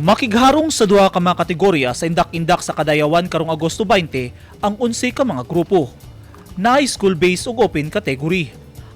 Makigharong sa duha ka mga kategorya sa indak-indak sa Kadayawan karong Agosto 20 ang 11 ka mga grupo. Naay school-based ug open category.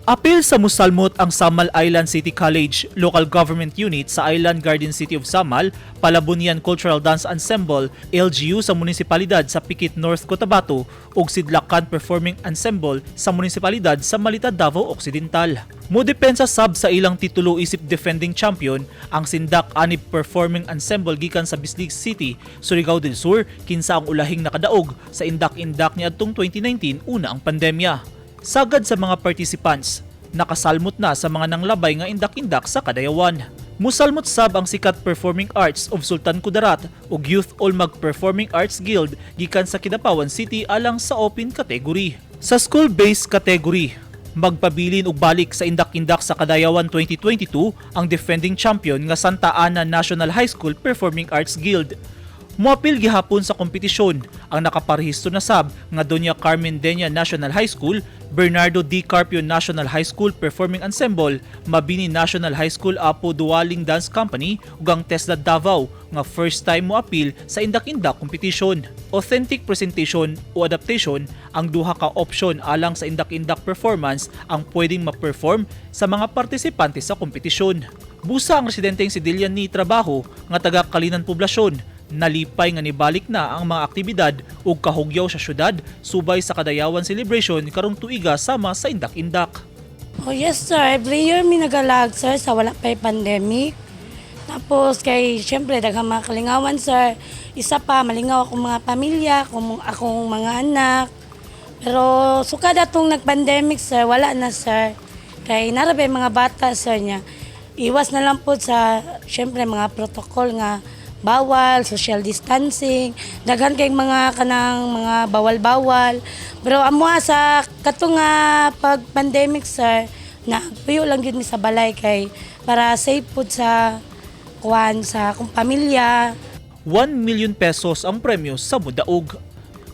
Apil sa musalmot ang Samal Island City College, local government unit sa Island Garden City of Samal, Palabunian Cultural Dance Ensemble, LGU sa munisipalidad sa Pikit, North Cotabato ug Sidlakan Performing Ensemble sa munisipalidad sa Malita, Davao Occidental. Modepensa sab sa ilang titulo isip defending champion ang Sindak Anib Performing Ensemble gikan sa Bislig City, Surigao del Sur, kinsa ang ulahing nakadaog sa indak-indak niadtong 2019, una ang pandemya. Sagad sa mga participants, nakasalmot na sa mga nanglabay nga indak-indak sa Kadayawan. Musalmot sab ang Sikat Performing Arts of Sultan Kudarat ug Youth Olmag Performing Arts Guild gikan sa Kidapawan City alang sa open category. Sa school-based category, magpabilin og balik sa indak-indak sa Kadayawan 2022 ang defending champion nga Santa Ana National High School Performing Arts Guild. Muapil gihapon sa kompetisyon ang nakaparehistro na sab nga Doña Carmen Denia National High School, Bernardo D. Carpio National High School Performing Ensemble, Mabini National High School Apo Dualing Dance Company ug ang TESDA Davao nga first time moapil sa indak-indak competition. Authentic presentation o adaptation ang duha ka option alang sa indak-indak performance ang pwedeng ma-perform sa mga partisipante sa kompetisyon. Busa ang residenteng si Dilian ni Trabaho nga taga Kalinan Poblasyon, nalipay nga nibalik na ang mga aktibidad ug kahugyaw sa syudad subay sa Kadayawan celebration karong tuiga sama sa indak-indak. Oh yes, sir, every year mi nagalag, sir, sa wala pa pandemic. Tapos kay syempre daghang mga kalingawan, sir. Isa pa, malingaw akong mga pamilya, akong mga anak. Pero sukad atong nag-pandemic, sir, wala na, sir. Kay narabay mga bata, sir, niya. Iwas na lang po sa syempre mga protocol nga bawal, social distancing, daghan kay mga kanang mga bawal-bawal. Pero amo sa kato nga pag pandemic, sir, na puyo lang gyud mi sa balay kay para safe pud sa kuan sa akong pamilya. 1 million pesos ang premyo sa mudaog.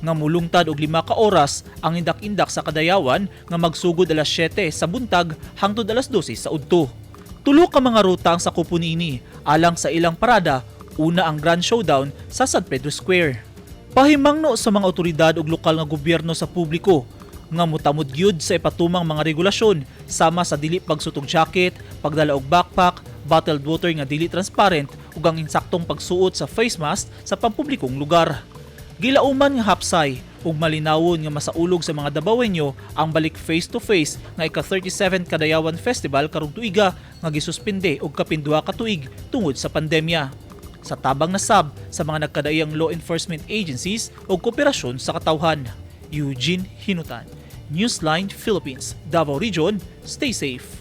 Nga mulungtad og 5 ka oras ang indak-indak sa Kadayawan nga magsugod alas 7 sa buntag hangtod alas 12 sa udto. Tulo ka mga ruta ang sakupon niini alang sa ilang parada, una ang Grand Showdown sa San Pedro Square. Pahimangno sa mga otoridad ug lokal nga gobyerno sa publiko nga mutamod gyud sa ipatumang mga regulasyon sama sa dili pagsuot og jacket, pagdala og backpack, bottled water nga dili transparent ug ang insaktong pagsuot sa face mask sa pampublikong lugar. Gilauman nga hapsay ug malinawon nga masaulog sa mga Dabawenyo ang balik face to face nga ika-37 Kadayawan Festival karong tuiga nga gisuspende og kapin 2 ka tuig tungod sa pandemya. Sa tabang na sab sa mga nagkadaiyang law enforcement agencies ug kooperasyon sa katawhan. Eugene Hinutan, Newsline Philippines, Davao Region, stay safe.